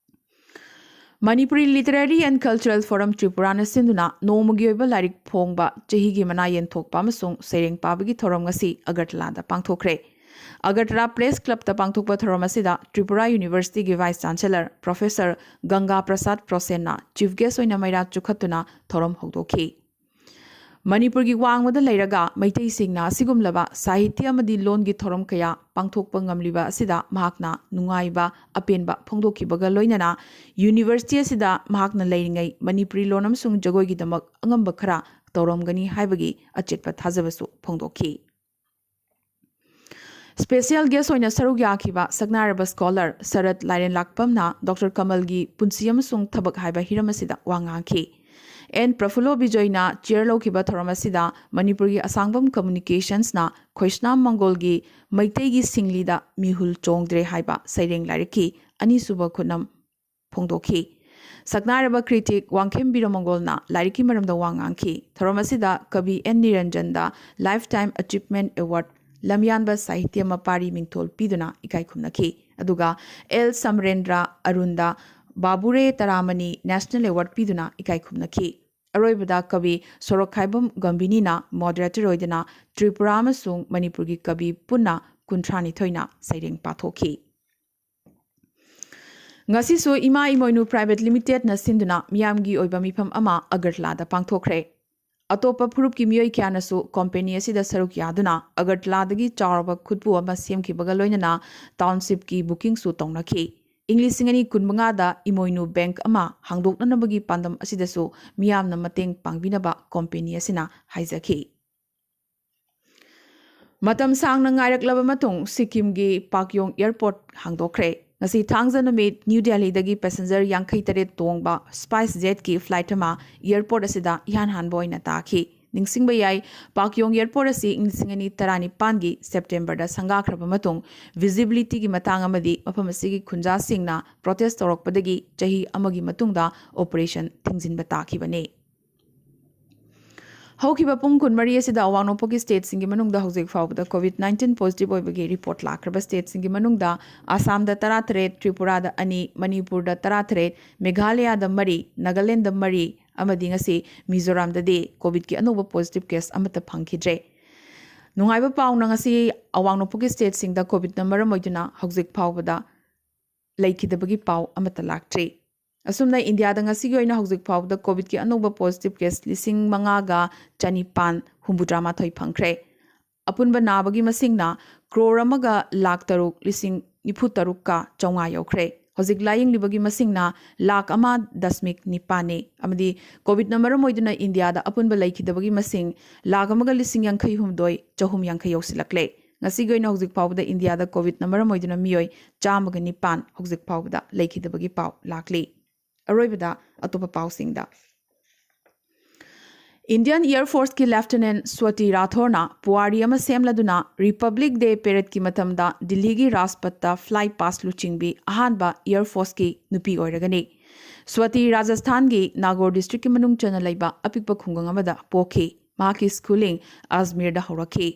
Manipuri Literary and Cultural Forum Tripuraꯅ ꯁꯤꯟꯗꯨꯅ ꯅꯣꯡꯃꯒꯤ ꯑꯣꯏꯕ ꯂꯥꯏꯔꯤꯛ ꯐꯣꯡꯕ ꯆꯍꯤꯒꯤ ꯃꯅꯥ ꯌꯦꯟꯊꯣꯛꯄ ꯑꯃꯁꯨꯡ ꯁꯩꯔꯦꯡ ꯄꯥꯕꯒꯤ ꯊꯧꯔꯝ ꯉꯁꯤ ꯑꯒꯔꯇꯂꯥꯗ ꯄꯥꯡꯊꯣꯛꯈ꯭ꯔꯦ꯫ ꯑꯒꯔꯇꯂꯥ Press Clubꯇ ꯄꯥꯡꯊꯣꯛꯄ ꯊꯧꯔꯝ ꯑꯁꯤꯗ Tripura Universityꯒꯤ Vice Chancellor Professor Ganga Prasad Prosenna chief guest ꯑꯣꯏꯅ ꯃꯩꯔꯥ ꯆꯨꯈꯠꯇꯨꯅ ꯊꯧꯔꯝ ꯍꯧꯗꯣꯛꯈꯤ꯫ ꯃꯅꯤꯄꯨꯔꯒꯤ ꯋꯥꯡꯃꯗ ꯂꯩꯔꯒ ꯃꯩꯇꯩꯁꯤꯡꯅ ꯑꯁꯤꯒꯨꯝꯂꯕ ꯁꯥꯍꯤꯇ꯭ꯌ ꯑꯃꯗꯤ ꯂꯣꯟꯒꯤ ꯊꯧꯔꯝ ꯀꯌꯥ ꯄꯥꯡꯊꯣꯛꯄ ꯉꯝꯂꯤꯕ ꯑꯁꯤꯗ ꯃꯍꯥꯛꯅ ꯅꯨꯡꯉꯥꯏꯕ, ꯑꯄꯦꯟꯕ ꯐꯣꯡꯗꯣꯛꯈꯤꯕꯒ ꯂꯣꯏꯅꯅ university ꯑꯁꯤꯗ ꯃꯍꯥꯛꯅ ꯂꯩꯔꯤꯉꯩ ꯃꯅꯤꯄꯨꯔꯤ ꯂꯣꯟ ꯑꯃꯁꯨꯡ ꯖꯒꯣꯏꯒꯤꯗꯃꯛ ꯑꯉꯝꯕ ꯈꯔ ꯇꯧꯔꯝꯒꯅꯤ ꯍꯥꯏꯕꯒꯤ ꯑꯆꯦꯠꯄ ꯊꯥꯖꯕꯁꯨ ꯐꯣꯡꯗꯣꯛꯈꯤ꯫ Special guest ꯑꯣꯏꯅ ꯁꯔꯨꯛ ꯌꯥꯈꯤꯕ ꯁꯛꯅꯥꯏꯔꯕ scholar ꯁꯔꯠ ꯂꯥꯏꯔꯦꯟꯂꯥꯛꯄꯝꯅ Doctor ꯀꯃꯜꯒꯤ ꯄꯨꯟꯁꯤ ꯑꯃꯁꯨꯡ ꯊꯕꯛ ꯍꯥꯏꯕ ꯍꯤꯔꯝ ꯑꯁꯤꯗ ꯋꯥ ꯉꯥꯡꯈꯤ꯫ ꯑꯦꯟ ꯄ꯭ꯔꯐꯨꯜꯂꯣ ꯕꯤꯖꯣꯏꯅ chair ꯂꯧꯈꯤꯕ ꯊꯧꯔꯝ ꯑꯁꯤꯗ ꯃꯅꯤꯄꯨꯔꯒꯤ ꯑꯁꯥꯡꯕꯝ Communicationsꯅ ꯈꯣꯏꯁꯅꯥꯝ ꯃꯪꯒꯣꯜꯒꯤ ꯃꯩꯇꯩꯒꯤ ꯁꯤꯡꯂꯤꯗ ꯃꯤꯍꯨꯜ ꯆꯣꯡꯗ꯭ꯔꯦ ꯍꯥꯏꯕ ꯁꯩꯔꯦꯡ ꯂꯥꯏꯔꯤꯛꯀꯤ ꯑꯅꯤꯁꯨꯕ ꯈꯨꯠꯅꯝ ꯐꯣꯡꯗꯣꯛꯈꯤ꯫ ꯁꯛꯅꯥꯏꯔꯕ critic ꯋꯥꯡꯈꯦꯝ ꯕꯤꯔꯃꯪꯒꯣꯜꯅ ꯂꯥꯏꯔꯤꯛꯀꯤ ꯃꯔꯝꯗ ꯋꯥ ꯉꯥꯡꯈꯤ꯫ ꯊꯧꯔꯝ ꯑꯁꯤꯗ ꯀꯕꯤ ꯑꯦꯟ ꯅꯤꯔꯟꯖꯟꯗ Lifetime Achievement Award, ꯂꯝꯌꯥꯟꯕ ꯁꯥꯍꯤꯇ꯭ꯌ ꯃꯄꯥꯔꯤ ꯃꯤꯡꯊꯣꯜ ꯄꯤꯗꯨꯅ ꯏꯀꯥꯏ ꯈꯨꯝꯅꯈꯤ꯫ ꯑꯗꯨꯒ ꯑꯦꯜ ꯁꯃꯔꯦꯟꯗ꯭ꯔ ꯑꯔꯨꯟꯗ ꯕꯥꯕꯨꯔꯦ ꯇꯔꯥꯃꯅꯤ National Award ꯄꯤꯗꯨꯅ ꯏꯀꯥꯏ ꯈꯨꯝꯅꯈꯤ꯫ ꯑꯔꯣꯏꯕꯗ ꯀꯕꯤ ꯁꯣꯔꯣꯛꯈꯥꯏꯕꯝ ꯒꯝꯚꯤꯅꯤꯅ moderator ꯑꯣꯏꯗꯨꯅ ꯇ꯭ꯔꯤꯄꯨꯔꯥ ꯑꯃꯁꯨꯡ ꯃꯅꯤꯄꯨꯔꯒꯤ ꯀꯕꯤ ꯄꯨꯟꯅ ꯀꯨꯟꯊ꯭ꯔꯥꯅꯤꯊꯣꯏꯅ ꯁꯩꯔꯦꯡ ꯄꯥꯊꯣꯛꯈꯤ꯫ ꯉꯁꯤꯁꯨ ꯏꯃꯥ ꯏꯃꯣꯏꯅꯨ Private Limited ꯅ ꯁꯤꯟꯗꯨꯅ ꯃꯤꯌꯥꯝꯒꯤ ꯑꯣꯏꯕ ꯃꯤꯐꯝ ꯑꯃ ꯑꯒꯔꯇꯂꯥꯗ ꯄꯥꯡꯊꯣꯛꯈ꯭ꯔꯦ꯫ ꯑꯇꯣꯞꯄ ꯐꯨꯔꯨꯞꯀꯤ ꯃꯤꯑꯣꯏ ꯀꯌꯥꯅꯁꯨ company ꯑꯁꯤꯗ ꯁꯔꯨꯛ ꯌꯥꯗꯨꯅ ꯑꯒꯔꯇꯂꯥꯗꯒꯤ ꯆꯥꯎꯔꯕ ꯈꯨꯠꯄꯨ ꯑꯃ ꯁꯦꯝꯈꯤꯕꯒ ꯂꯣꯏꯅꯅ township ꯀꯤ booking ꯁꯨ ꯇꯧꯅꯈꯤ꯫ ꯏꯪ ꯂꯤꯁꯤꯡ ꯑꯅꯤ ꯀꯨꯟꯃꯉꯥꯗ ꯏꯃꯣꯏꯅꯨ bank ꯑꯃ ꯍꯥꯡꯗꯣꯛꯅꯅꯕꯒꯤ ꯄꯥꯟꯗꯝ ꯑꯁꯤꯗꯁꯨ ꯃꯤꯌꯥꯝꯅ ꯃꯇꯦꯡ ꯄꯥꯡꯕꯤꯅꯕ company ꯑꯁꯤꯅ ꯍꯥꯏꯖꯈꯤ꯫ ꯃꯇꯝ ꯁꯥꯡꯅ ꯉꯥꯏꯔꯛꯂꯕ ꯃꯇꯨꯡ ꯁꯤꯛꯀꯤꯝꯒꯤ ꯄꯥꯛꯌꯣꯡ airport ꯍꯥꯡꯗꯣꯛꯈ꯭ꯔꯦ꯫ ꯉꯁꯤ ꯊꯥꯡꯖ ꯅꯨꯃꯤꯠ ꯅ꯭ꯌꯨ ꯗꯦꯜꯂꯤꯗꯒꯤ passenger ꯌꯥꯡꯈꯩ ꯇꯔꯦꯠ ꯇꯣꯡꯕ SpiceJet ꯀꯤ flight ꯑꯃ airport ꯑꯁꯤꯗ ꯏꯍꯥꯟ ꯍꯥꯟꯕ ꯑꯣꯏꯅ ꯇꯥꯈꯤ꯫ ꯅꯤꯡꯁꯤꯡꯕ ꯌꯥꯏ, ꯄꯥꯛꯌꯣꯡ airport ꯑꯁꯤ ꯏꯪ ꯂꯤꯁꯤꯡ ꯑꯅꯤ ꯇꯔꯥꯅꯤꯄꯥꯟꯒꯤ September ꯗ ꯁꯪꯒꯥꯈ꯭ꯔꯕ ꯃꯇꯨꯡ visibility ꯒꯤ ꯃꯇꯥꯡ ꯑꯃꯗꯤ ꯃꯐꯝ ꯑꯁꯤꯒꯤ ꯈꯨꯟꯖꯥꯁꯤꯡꯅ protest ꯇꯧꯔꯛꯄꯗꯒꯤ ꯆꯍꯤ ꯑꯃꯒꯤ ꯃꯇꯨꯡꯗ operation ꯊꯤꯡꯖꯤꯟꯕ ꯇꯥꯈꯤꯕꯅꯤ꯫ ꯍꯧꯈꯤꯕ ꯄꯨꯡ ꯀꯨꯟꯃꯔꯤ ꯑꯁꯤꯗ ꯑꯋꯥꯡ ꯅꯣꯡꯄꯣꯛꯀꯤ state ꯁꯤꯡꯒꯤ ꯃꯅꯨꯡꯗ ꯍꯧꯖꯤꯛ ꯐꯥꯎꯕꯗ COVID nineteen positive ꯑꯣꯏꯕꯒꯤ report ꯂꯥꯛꯈ꯭ꯔꯕ state ꯁꯤꯡꯒꯤ ꯃꯅꯨꯡꯗ ꯑꯁꯥꯝꯗ ꯇꯔꯥꯇꯔꯦꯠ, ꯇ꯭ꯔꯤꯄꯨꯔꯥꯗ ꯑꯅꯤ, ꯃꯅꯤꯄꯨꯔꯗ ꯇꯔꯥꯇꯔꯦꯠ, ꯃꯦꯘꯥꯂꯌꯥꯗ ꯃꯔꯤ, ꯅꯥꯒꯥꯂꯦꯟꯗ ꯃꯔꯤ ꯑꯃꯗꯤ ꯉꯁꯤ ꯃꯤꯖꯣꯔꯥꯝꯗꯗꯤ COVID ꯀꯤ ꯑꯅꯧꯕ positive case ꯑꯃꯠꯇ ꯐꯪꯈꯤꯗ꯭ꯔꯦ꯫ ꯅꯨꯡꯉꯥꯏꯕ ꯄꯥꯎꯅ ꯉꯁꯤ ꯑꯋꯥꯡ ꯅꯣꯡꯄꯣꯛꯀꯤ state ꯁꯤꯡꯗ COVID ꯅ ꯃꯔꯝ ꯑꯣꯏꯗꯨꯅ ꯍꯧꯖꯤꯛ ꯐꯥꯎꯕꯗ ꯂꯩꯈꯤꯗꯕꯒꯤ ꯄꯥꯎ ꯑꯃꯠꯇ ꯂꯥꯛꯇ꯭ꯔꯤ꯫ ꯑꯁꯨꯝꯅ ꯏꯟꯗꯤꯌꯥꯗ ꯉꯁꯤꯒꯤ ꯑꯣꯏꯅ ꯍꯧꯖꯤꯛ ꯐꯥꯎꯕꯗ COVID ꯀꯤ ꯑꯅꯧꯕ positive case ꯂꯤꯁꯤꯡ ꯃꯉꯥꯒ ꯆꯅꯤꯄꯥꯟ ꯍꯨꯝꯐꯨꯇꯔꯥ ꯃꯥꯊꯣꯏ ꯐꯪꯈ꯭ꯔꯦ꯫ ꯑꯄꯨꯟꯕ ꯅꯥꯕꯒꯤ ꯃꯁꯤꯡꯅ ꯀ꯭ꯔꯣꯔ ꯑꯃꯒ ꯂꯥꯈ ꯇꯔꯨꯛ ꯂꯤꯁꯤꯡ ꯅꯤꯐꯨ ꯇꯔꯨꯛꯀ ꯆꯥꯝꯃꯉꯥ ꯌꯧꯈ꯭ꯔꯦ꯫ ꯍꯧꯖꯤꯛ ꯂꯥꯌꯦꯡꯂꯤꯕꯒꯤ ꯃꯁꯤꯡꯅ ꯂꯥꯈ ꯑꯃ ꯗꯁꯃꯤꯛ ꯅꯤꯄꯥꯟꯅꯤ꯫ ꯑꯃꯗꯤ COVID ꯅ ꯃꯔꯝ ꯑꯣꯏꯗꯨꯅ ꯏꯟꯗꯤꯌꯥꯗ ꯑꯄꯨꯟꯕ ꯂꯩꯈꯤꯗꯕꯒꯤ ꯃꯁꯤꯡ ꯂꯥꯈ ꯑꯃꯒ ꯂꯤꯁꯤꯡ ꯌꯥꯡꯈꯩ ꯍꯨꯝꯗꯣꯏ ꯆꯍꯨꯝ ꯌꯥꯡꯈꯩ ꯌꯧꯁꯤꯜꯂꯛꯂꯦ꯫ ꯉꯁꯤꯒꯤ ꯑꯣꯏꯅ ꯍꯧꯖꯤꯛ ꯐꯥꯎꯕꯗ ꯏꯟꯗꯤꯌꯥꯗ COVID ꯅ ꯃꯔꯝ ꯑꯣꯏꯗꯨꯅ ꯃꯤꯑꯣꯏ ꯆꯥꯝꯃꯒ ꯅꯤꯄꯥꯟ ꯍꯧꯖꯤꯛ ꯐꯥꯎꯕꯗ ꯂꯩꯈꯤꯗꯕꯒꯤ ꯄꯥꯎ ꯂꯥꯛꯂꯤ꯫ ꯑꯔꯣꯏꯕꯗ ꯑꯇꯣꯞꯄ ꯄꯥꯎꯁꯤꯡꯗ꯫ Indian Air Force ꯀꯤ Lieutenant ꯁ꯭ꯋꯥꯇꯤ ꯔꯥꯊꯣꯔꯅ ꯄꯨꯋꯥꯔꯤ ꯑꯃ ꯁꯦꯝꯂꯗꯨꯅ Republic Day parade ꯀꯤ ꯃꯇꯝꯗ ꯗꯤꯜꯂꯤꯒꯤ ꯔꯥꯖꯄꯊꯇ fly past ꯂꯨꯆꯤꯡꯕꯤ ꯑꯍꯥꯟꯕ Air Force ꯀꯤ ꯅꯨꯄꯤ ꯑꯣꯏꯔꯒꯅꯤ꯫ ꯁ꯭ꯋꯥꯇꯤ ꯔꯥꯖꯁꯊꯥꯟꯒꯤ ꯅꯥꯒꯣꯔ district ꯀꯤ ꯃꯅꯨꯡ ꯆꯟꯅ ꯂꯩꯕ ꯑꯄꯤꯛꯄ ꯈꯨꯡꯒꯪ ꯑꯃꯗ ꯄꯣꯛꯈꯤ꯫ ꯃꯍꯥꯛꯀꯤ schooling ꯑꯖꯃꯤꯔꯗ ꯍꯧꯔꯛꯈꯤ꯫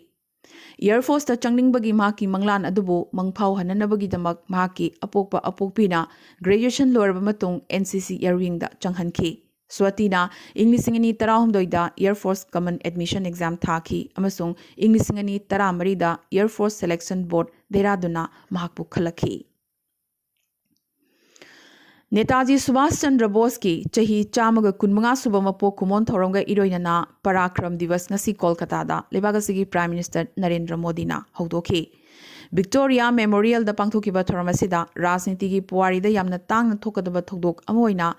Air Forceꯇ ꯆꯪꯅꯤꯡꯕꯒꯤ ꯃꯍꯥꯛꯀꯤ ꯃꯪꯂꯥꯟ ꯑꯗꯨꯕꯨ ꯃꯪꯐꯥꯎꯍꯟꯅꯅꯕꯒꯤꯗꯃꯛ ꯃꯍꯥꯛꯀꯤ ꯑꯄꯣꯛꯄ ꯑꯄꯣꯛꯄꯤꯅ graduation ꯂꯣꯏꯔꯕ ꯃꯇꯨꯡ N C C Air Wingꯗ ꯆꯪꯍꯟꯈꯤ꯫ ꯁ꯭ꯋꯥꯇꯤꯅ ꯏꯪ ꯂꯤꯁꯤꯡ ꯑꯅꯤ ꯇꯔꯥꯍꯨꯝꯗꯣꯏꯗ Air Force Common Admission Exam ꯊꯥꯈꯤ ꯑꯃꯁꯨꯡ ꯏꯪ ꯂꯤꯁꯤꯡ ꯑꯅꯤ ꯇꯔꯥꯃꯔꯤꯗ Air Force Selection Board ꯗꯦꯍꯔꯥꯗꯨꯟꯅ ꯃꯍꯥꯛꯄꯨ ꯈꯜꯂꯛꯈꯤ꯫ ꯅꯦꯇꯥꯖꯤ ꯁꯨꯚꯥꯁ ꯆꯟꯗ꯭ꯔ ꯕꯣꯁꯀꯤ ꯆꯍꯤ ꯆꯥꯝꯃꯒ ꯀꯨꯟꯃꯉꯥ ꯁꯨꯕ ꯃꯄꯣꯛ ꯀꯨꯝꯑꯣꯟ ꯊꯧꯔꯝꯒ ꯏꯔꯣꯏꯅꯅ ꯄꯔꯥꯀ꯭ꯔꯝ ꯗꯤꯋꯁ ꯉꯁꯤ ꯀꯣꯜꯀꯇꯥꯗ ꯂꯩꯕꯥꯛ ꯑꯁꯤꯒꯤ Prime Minister ꯅꯔꯦꯟꯗ꯭ꯔ ꯃꯣꯗꯤꯅ ꯍꯧꯗꯣꯛꯈꯤ꯫ ꯚꯤꯛꯇꯣꯔꯤꯌꯥ ꯃꯦꯃꯣꯔꯤꯌꯦꯜꯗ ꯄꯥꯡꯊꯣꯛꯈꯤꯕ ꯊꯧꯔꯝ ꯑꯁꯤꯗ ꯔꯥꯖꯅꯤꯇꯤꯒꯤ ꯄꯨꯋꯥꯔꯤꯗ ꯌꯥꯝꯅ ꯇꯥꯡꯅ ꯊꯣꯛꯀꯗꯕ ꯊꯧꯗꯣꯛ ꯑꯃ ꯑꯣꯏꯅ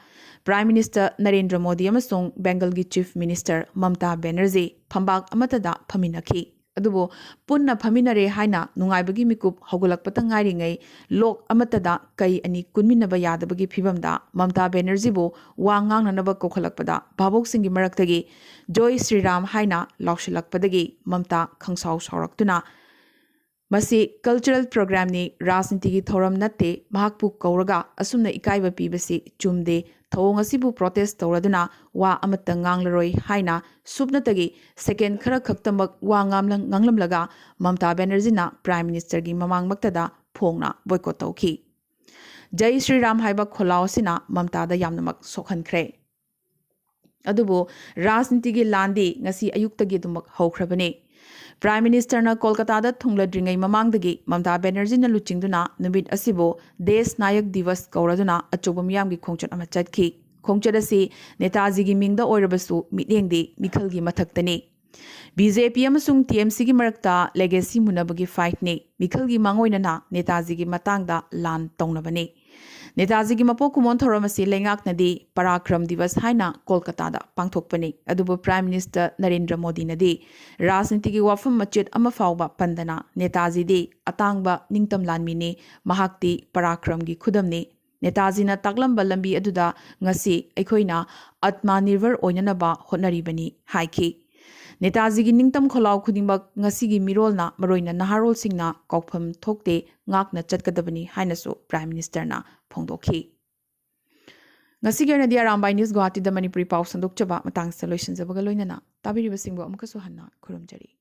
Prime Minister ꯅꯔꯦꯟꯗ꯭ꯔ ꯃꯣꯗꯤ ꯑꯃꯁꯨꯡ ꯕꯦꯡꯒꯜꯒꯤ Chief Minister ꯃꯝꯇꯥ ꯕꯦꯅꯔꯖꯤ ꯐꯝꯕꯥꯛ ꯑꯃꯠꯇꯗ ꯐꯝꯃꯤꯟꯅꯈꯤ꯫ ꯑꯗꯨꯕꯨ ꯄꯨꯟꯅ ꯐꯝꯃꯤꯟꯅꯔꯦ ꯍꯥꯏꯅ ꯅꯨꯡꯉꯥꯏꯕꯒꯤ ꯃꯤꯀꯨꯞ ꯍꯧꯒꯠꯂꯛꯄꯇ ꯉꯥꯏꯔꯤꯉꯩ ꯂꯣꯛ ꯑꯃꯠꯇꯗ ꯀꯩ ꯑꯅꯤ ꯀꯨꯟꯃꯤꯟꯅꯕ ꯌꯥꯗꯕꯒꯤ ꯐꯤꯚꯝꯗ ꯃꯝꯇꯥ ꯕꯦꯅꯔꯖꯤꯕꯨ ꯋꯥ ꯉꯥꯡꯅꯅꯕ ꯀꯧꯈꯠꯂꯛꯄꯗ ꯚꯥꯕꯣꯛꯁꯤꯡꯒꯤ ꯃꯔꯛꯇꯒꯤ "ꯖꯣꯏ ꯁ꯭ꯔꯤꯔꯥꯝ" ꯍꯥꯏꯅ ꯂꯥꯎꯁꯤꯜꯂꯛꯄꯗꯒꯤ ꯃꯝꯇꯥ ꯈꯪꯁꯥꯎ ꯁꯥꯎꯔꯛꯇꯨꯅ "ꯃꯁꯤ cultural programꯅꯤ, ꯔꯥꯖꯅꯤꯇꯤꯒꯤ ꯊꯧꯔꯝ ꯅꯠꯇꯦ, ꯃꯍꯥꯛꯄꯨ ꯀꯧꯔꯒ ꯑꯁꯨꯝꯅ ꯏꯀꯥꯏꯕ ꯄꯤꯕꯁꯤ ꯆꯨꯝꯗꯦ, ꯊꯧꯑꯣꯡ ꯑꯁꯤꯕꯨ protest ꯇꯧꯔꯗꯨꯅ ꯋꯥ ꯑꯃꯠꯇ ꯉꯥꯡꯂꯔꯣꯏ" ꯍꯥꯏꯅ ꯁꯨꯞꯅꯇꯒꯤ second ꯈꯔ ꯈꯛꯇꯃꯛ ꯋꯥ ꯉꯥꯡꯂꯝ-, ꯉꯥꯡꯂꯝꯂꯒ ꯃꯝꯇꯥ ꯕꯦꯅꯔꯖꯤꯅ Prime Ministerꯒꯤ ꯃꯃꯥꯡꯃꯛꯇꯗ ꯐꯣꯡꯅ boycott ꯇꯧꯈꯤ꯫ "ꯖꯩ ꯁ꯭ꯔꯤꯔꯥꯝ" ꯍꯥꯏꯕ ꯈꯣꯜꯂꯥꯎ ꯑꯁꯤꯅ ꯃꯝꯇꯥꯗ ꯌꯥꯝꯅꯃꯛ ꯁꯣꯛꯍꯟꯈ꯭ꯔꯦ꯫ ꯑꯗꯨꯕꯨ ꯔꯥꯖꯅꯤꯇꯤꯒꯤ ꯂꯥꯟꯗꯤ ꯉꯁꯤ ꯑꯌꯨꯛꯇꯒꯤ ꯑꯗꯨꯃꯛ ꯍꯧꯈ꯭ꯔꯕꯅꯤ꯫ Prime Ministerꯅ ꯀꯣꯜꯀꯇꯥꯗ ꯊꯨꯡꯂꯗ꯭ꯔꯤꯉꯩ ꯃꯃꯥꯡꯗꯒꯤ ꯃꯝꯇꯥ ꯕꯦꯅꯔꯖꯤꯅ ꯂꯨꯆꯤꯡꯗꯨꯅ ꯅꯨꯃꯤꯠ ꯑꯁꯤꯕꯨ ꯗꯦꯁ ꯅꯥꯌꯛ ꯗꯤꯋꯁ ꯀꯧꯔꯗꯨꯅ ꯑꯆꯧꯕ ꯃꯤꯌꯥꯝꯒꯤ ꯈꯣꯡꯆꯠ ꯑꯃ ꯆꯠꯈꯤ꯫ ꯈꯣꯡꯆꯠ ꯑꯁꯤ ꯅꯦꯇꯥꯖꯤꯒꯤ ꯃꯤꯡꯗ ꯑꯣꯏꯔꯕꯁꯨ ꯃꯤꯠꯌꯦꯡꯗꯤ ꯃꯤꯈꯜꯒꯤ ꯃꯊꯛꯇꯅꯤ꯫ BJP ꯑꯃꯁꯨꯡ TMCꯒꯤ ꯃꯔꯛꯇ legacy ꯃꯨꯟꯅꯕꯒꯤ fightꯅꯤ꯫ ꯃꯤꯈꯜꯒꯤ ꯃꯥꯡꯑꯣꯏꯅꯅ ꯅꯦꯇꯥꯖꯤꯒꯤ ꯃꯇꯥꯡꯗ ꯂꯥꯟ ꯇꯧꯅꯕꯅꯤ꯫ ꯅꯦꯇꯥꯖꯤꯒꯤ ꯃꯄꯣꯛ ꯀꯨꯝꯑꯣꯟ ꯊꯧꯔꯝ ꯑꯁꯤ ꯂꯩꯉꯥꯛꯅꯗꯤ ꯄꯔꯥꯀ꯭ꯔꯝ ꯗꯤꯋꯁ ꯍꯥꯏꯅ ꯀꯣꯜꯀꯇꯥꯗ ꯄꯥꯡꯊꯣꯛꯄꯅꯤ꯫ ꯑꯗꯨꯕꯨ Prime Minister ꯅꯔꯦꯟꯗ꯭ꯔ ꯃꯣꯗꯤꯅꯗꯤ ꯔꯥꯖꯅꯤꯇꯤꯒꯤ ꯋꯥꯐꯝ ꯃꯆꯦꯠ ꯑꯃ ꯐꯥꯎꯕ ꯄꯟꯗꯅ ꯅꯦꯇꯥꯖꯤꯗꯤ ꯑꯇꯥꯡꯕ ꯅꯤꯡꯇꯝ ꯂꯥꯟꯃꯤꯅꯤ, ꯃꯍꯥꯛꯇꯤ ꯄꯔꯥꯀ꯭ꯔꯝꯒꯤ ꯈꯨꯗꯝꯅꯤ, ꯅꯦꯇꯥꯖꯤꯅ ꯇꯥꯛꯂꯝꯕ ꯂꯝꯕꯤ ꯑꯗꯨꯗ ꯉꯁꯤ ꯑꯩꯈꯣꯏꯅ ꯑꯠꯃ ꯅꯤꯔꯚꯔ ꯑꯣꯏꯅꯅꯕ ꯍꯣꯠꯅꯔꯤꯕꯅꯤ ꯍꯥꯏꯈꯤ꯫ ꯅꯦꯇꯥꯖꯤꯒꯤ ꯅꯤꯡꯇꯝ ꯈꯣꯜꯂꯥꯎ ꯈꯨꯗꯤꯡꯃꯛ ꯉꯁꯤꯒꯤ ꯃꯤꯔꯣꯜꯅ, ꯃꯔꯨꯑꯣꯏꯅ ꯅꯍꯥꯔꯣꯜꯁꯤꯡꯅ ꯀꯥꯎꯐꯝ ꯊꯣꯛꯇꯦ, ꯉꯥꯛꯅ ꯆꯠꯀꯗꯕꯅꯤ ꯍꯥꯏꯅꯁꯨ Prime Ministerꯅ ꯐꯣꯡꯗꯣꯛꯈꯤ꯫ ꯉꯁꯤꯒꯤ ꯑꯣꯏꯅꯗꯤ ꯑꯔꯥꯝꯕꯥꯏ News ꯒꯨꯋꯥꯍꯥꯇꯤꯗ ꯃꯅꯤꯄꯨꯔꯤ ꯄꯥꯎ ꯁꯟꯗꯣꯛꯆꯕ ꯃꯇꯥꯡꯁꯤꯗ ꯂꯣꯏꯁꯤꯟꯖꯕꯒ ꯂꯣꯏꯅꯅ ꯇꯥꯕꯤꯔꯤꯕꯁꯤꯡꯕꯨ ꯑꯃꯨꯛꯀꯁꯨ ꯍꯟꯅ ꯈꯨꯔꯨꯝꯖꯔꯤ꯫